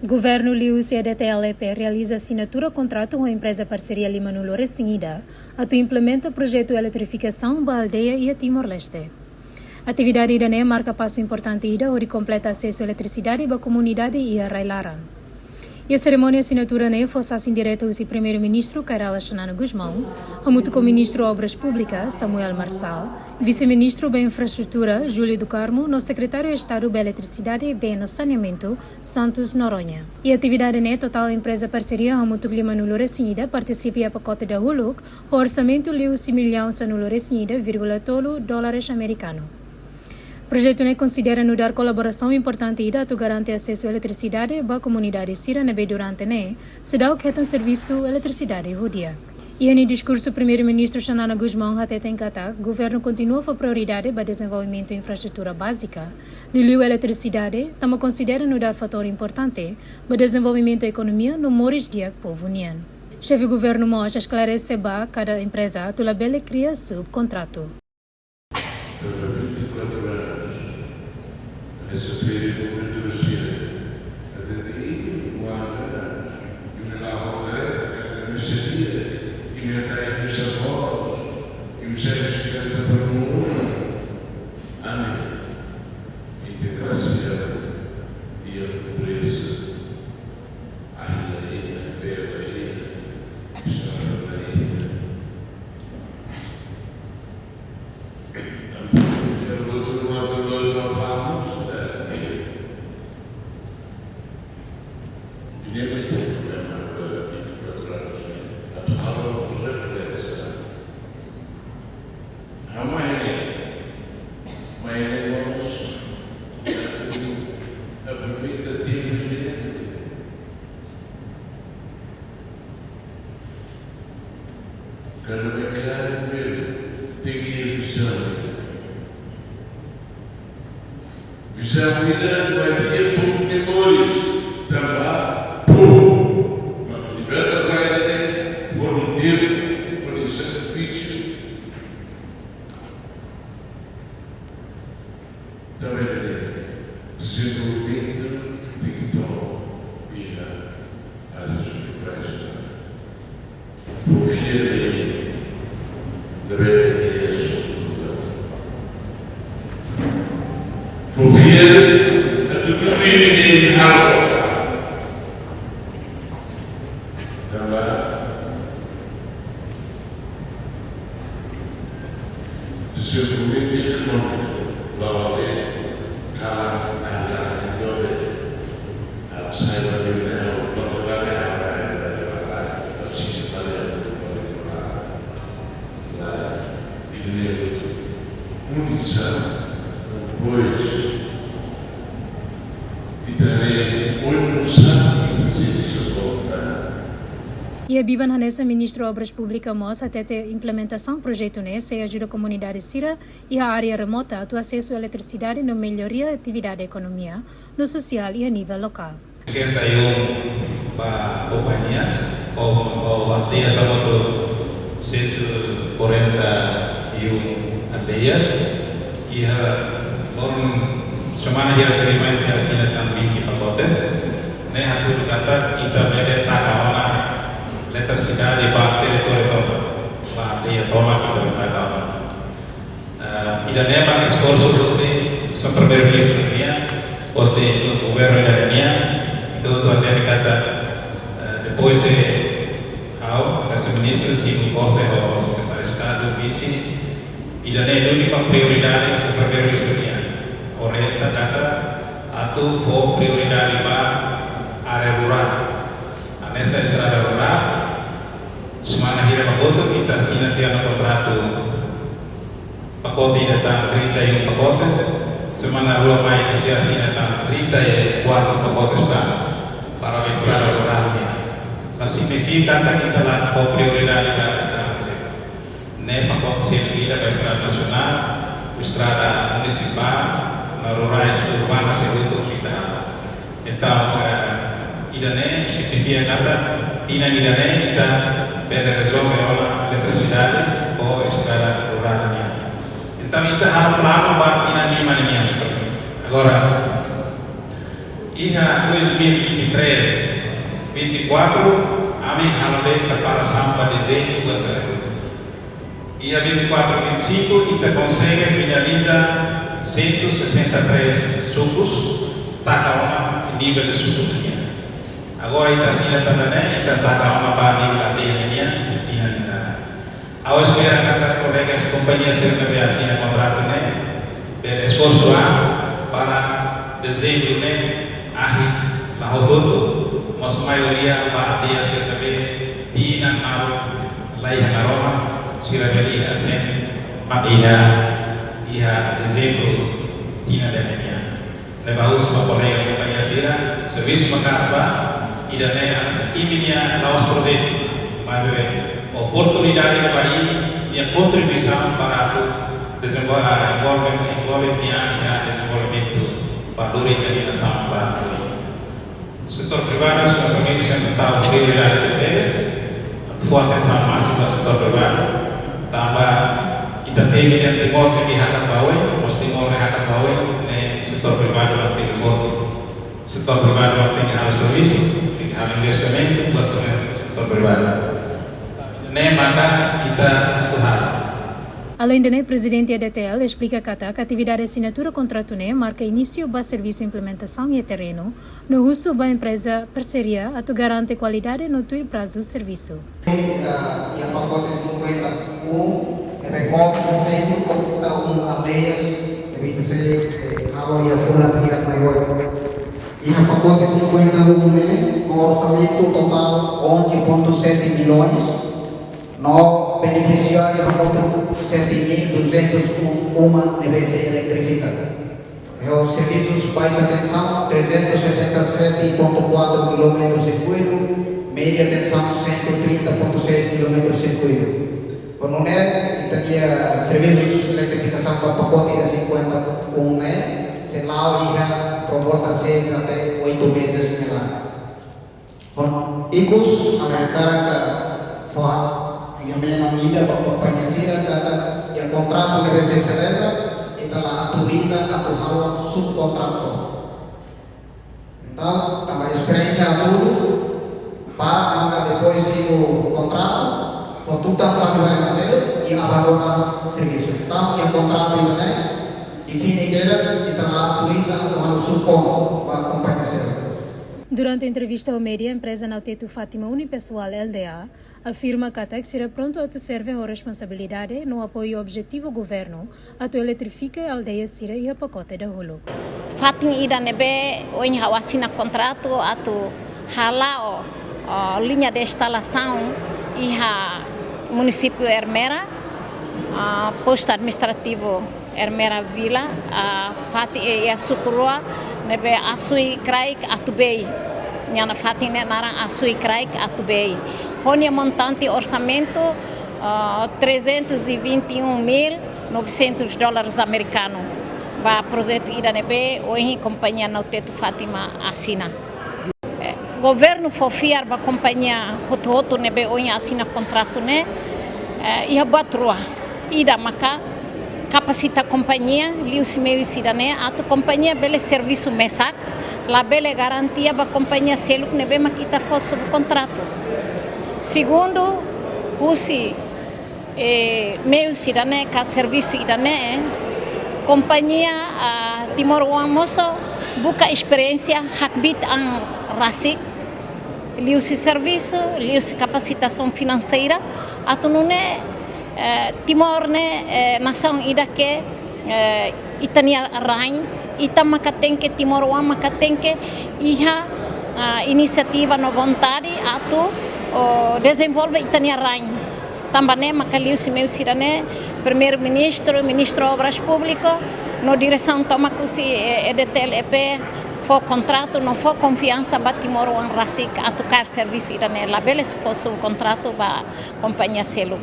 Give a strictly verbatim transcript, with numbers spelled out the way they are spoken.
Governu liuhusi E D T L E P realiza asinatura kontratu ho empreza parseria lima-nulu resin ida atu implementa projetu eletrifikasaun ba aldeia iha Timor-Leste. Atividade ida-ne'e marka pasu importante ida hodi kompleta asesu eletrisidade ba komunidade iha rai-laran. Iha serimónia asinatura ne'e fó sasin direta husi Primeiru-Ministru Kay Rala Xanana Gusmão, hamutuk ho Ministru Obras Públikas Samuel Marçal, Vise-Ministru ba Infraestrutura Júlio do Carmo no Sekretáriu Estadu ba Eletrisidade, Bee no Saneamentu Santos Noronha. Iha atividade ne'e totál empreza parseria hamutuk lima-nulu resin ida partisipa iha pakote dahuluk ho orsamentu liuhusi millaun sanulu resin ida vírgula tolu dólares amerikanu. Projetu ne'e konsidera nu'udar kolaborasaun importante ida atu garante asesu eletrisidade ba komunidade sira ne'ebé durante ne'e seidauk hetan servisu eletrisidade ho di'ak. Iha nia diskursu, Primeiru-Ministru Xanana Gusmão hateten katak governu kontinua fó prioridade ba dezenvolvimentu infraestrutura bázika, liuliu eletrisidade, tanba konsidera nu'udar fatór importante ba dezenvolvimentu ekonomia no moris di'ak povu nian. Xefe governu mós esklarese ba kada empreza atu labele kria subkontratu. Durante vinte e quatro anos, nessa feira do Brasil, até aí, o ano, e me lá o cara, me sabia, e me atrás dos avós, e me sai os caras da Palmeiras. Amém. Integração e a pobreza, a alegria, a alegria, a alegria. Aproveita tempu diretu. Kada vez klaru, tenke iha vizaun. Vizaun ida-ne'e ba iha povu nia moris, tanba povu mak liberta rai ne'e, povu nia tempu, povu nia sakrifísiu. Tanba ne'e, dezenvolvimentu tenke to'o iha áreas rurales. Fó fiar ne'e, ne'ebé iha sua lugar. Fó fiar atu tuir ne'e halo. Tanba dezenvolvimentu ekonómiku, la'ós kalan, anda, entaun, sai ba dentro, la'ós kalan, anda, entaun, presiza fazer, fazer, la, dinheiro, condição, depois, e também, onde não sabe, precisa voltar. Iha biban hanesan, Ministru Obras Públikas mós hatete implementasaun projetu ne'e sei ajuda komunidade sira iha área remota atu asesu eletrisidade no melloria atividade ekonomia no sosiál iha nivel lokál. Cinquenta e um ba kompañias, ho, ho aldeias hamutuk cento e quarenta e um aldeias, iha loron semana hirak tuirmai sei asina tan vinte pacotes. Ne'e hatudu katak ita bele taka ona eletrisidade ba territóriu tomak, ba aldeia tomak ita bele taka ona. Ah, ida-ne'e mak esforsu husi Señór Primeiru-Ministru nian, husi governu ida-ne'e nian, entaun ita hatene katak, eh, depois de ha'u, hanesan ministru, simu gose ho Sekretáriu Estadu, vise, ida-ne'e duni mak prioridade Señór Primeiru-Ministru nian. Orienta katak atu fó prioridade ba área rurál. Hanesan estrada rurál, semana hirak ba kotuk ita asina tiha ona kontratu pacote ida tan trinta e um pacotes, semana rua mai ita sei asina tan trinta e quatro pacotes tan, para estrada rurál nian. La signifika katak ita la fó prioridade ba estrada seluk. Ne'e pacote seluk ida ba estrada nasionál, estrada munisipál, no rurál, urbana, seluk ita. Entaun, eh, ida-ne'e signifika katak tinan ida-ne'e ita bele rezolve ona eletrisidade ho estrada rurál nian. Entaun, ita halo planu ba tinan lima nian seperti. Agora, Iha dois mil e vinte e três, vinte e quatro, ami halo de'it preparasaun ba dezeñu ba selekta. Iha vinte e quatro, vinte e cinco, ita konsege finaliza cento e sessenta e três sukus, taka ona nivel de sukus nian. Agora ita asina tanba ne'e, ita taka ona ba nivel aldeia nian, iha tinan ida. Ha'u espera katak kolega kompañia sira ne'ebé asina kontratu ne'e, bele esforsu an para dezembru ne'e, ahi la hotu-hotu, mas maioria ba aldeia sira ne'ebé tinan malu la iha naroman, sira bele iha asen, ba iha, iha dezembru tinan ida-ne'e nian. Ne'ebé husu ba kolega kompañia sira, servisu maka'as ba, ida-ne'e hanesan imi-nia la'ós projetu, maibé oportunidade ba imi, nia kontribuisaun para atu dezenvol-, ah, envolve, envolve nia, nia dezenvolvimentu ba lori determinasaun ba lori. Setór privadu, señór Primeiru, sempre tau prioridade tebes, fó atensaun másima ba setór privadu, tanba ita temi iha Timor tenke hakat ba oin, mas Timor ne'e hakat ba oin, ne'e setór privadu mak tenke forte. Setór privadu mak tenke halo servisu, tenke halo investimentu, ba setór privadu. Ne'e maka ita atu halo. Alende ne'e, Prezidente E D T L esplika katak atividade asinatura kontratu ne'e marka inísiu ba servisu implementasaun iha terrenu, no husu ba empreza parseria atu garante kualidade no tuir prazu servisu. Ah, iha pakote cinquenta e um, ne'ebé kobre cento e quarenta e um aldeias, ne'ebé ita sei, eh, halo iha fulan hirak mai oin. Iha pakote cinquenta e um ne'e, ho orsamentu totál onze ponto sete milhões, no benefisiáriu hamutuk sete mil duzentos e um ne'ebé sei eletrifika. Ho servisus baixa tensaun, trezentos e setenta e sete ponto quatro quilómetros circuito, média tensaun, cento e trinta ponto seis quilómetros circuito. Ho nune'e, ita-nia servisus eletrifikasaun ba pakote ida cinquenta e um ne'e, sei la'o iha por volta seis até oito meses ne'e laran. Ho ikus, ami hakarak fó hanoin ida ba kompañia sira katak iha kontratu ne'ebé sei selebra, ita la autoriza atu halo subkontratu. Entaun, tanba esperiénsia hatudu, para maka depois simu kontratu, ho tutan fali ba ema seluk, i abandona servisu. Entaun, iha kontratu ida-ne'e, define kedas, ita la autoriza atu halo subkon ba kompañia seluk. Durante entrevista ho média, empreza Nautetu Fátima Unipessoal L D A afirma katak sira prontu atu serve ho responsabilidade no apoiu objetivu governu atu eletrifika aldeia sira iha pakote dahuluk. Fatin ida ne'ebé ohin ha'u asina kontratu atu hala'o, ah, liña de instalasaun iha munisípiu Ermera, ah, postu administrativu Ermera Vila, ah, fatin, eh, iha suku rua ne'ebé Asui Kraik Atubei. Nia naran fatin ne'e naran Asui Kraik Atubei. Ho nia montante orsamentu, ah, trezentos e vinte e um mil novecentos dólares americano. Ba projetu ida ne'ebé ohin kompañia Nautetu Fátima asina. Eh, governu fó fiar ba kompañia hotu-hotu ne'ebé ohin asina kontratu ne'e, eh, iha buat rua. Ida maka kapasita kompañia, liuhusi meius ida-ne'e, atu kompañia bele servisu mesak, labele garantia ba kompañia seluk ne'ebé mak ita fó subkontratu. Segundu, husi eh, meius ida-ne'e ka servisu ida-ne'e, kompañia, ah, Timor Oan mosu buka esperiénsia hakbiit an rasik, liuhusi servisu, liuhusi kapasitasaun finanseira, atu nune'e, eh, Timor ne'e, eh, nasaun ida ke, eh, ita-nia rain, ita maka tenke, Timor Oan maka tenke iha, ah, inisiativa no vontade atu, oh, dezenvolve ita-nia rain. Tanba ne'e maka liuhusi meius ida-ne'e, Primeiru-Ministru, Ministru Obras Públikas, no diresaun tomak husi, eh, E D T L E P, fó kontratu, no fó konfiansa ba Timor Oan rasik atu kaer servisu ida-ne'e, labele fó subkontratu ba kompañia seluk.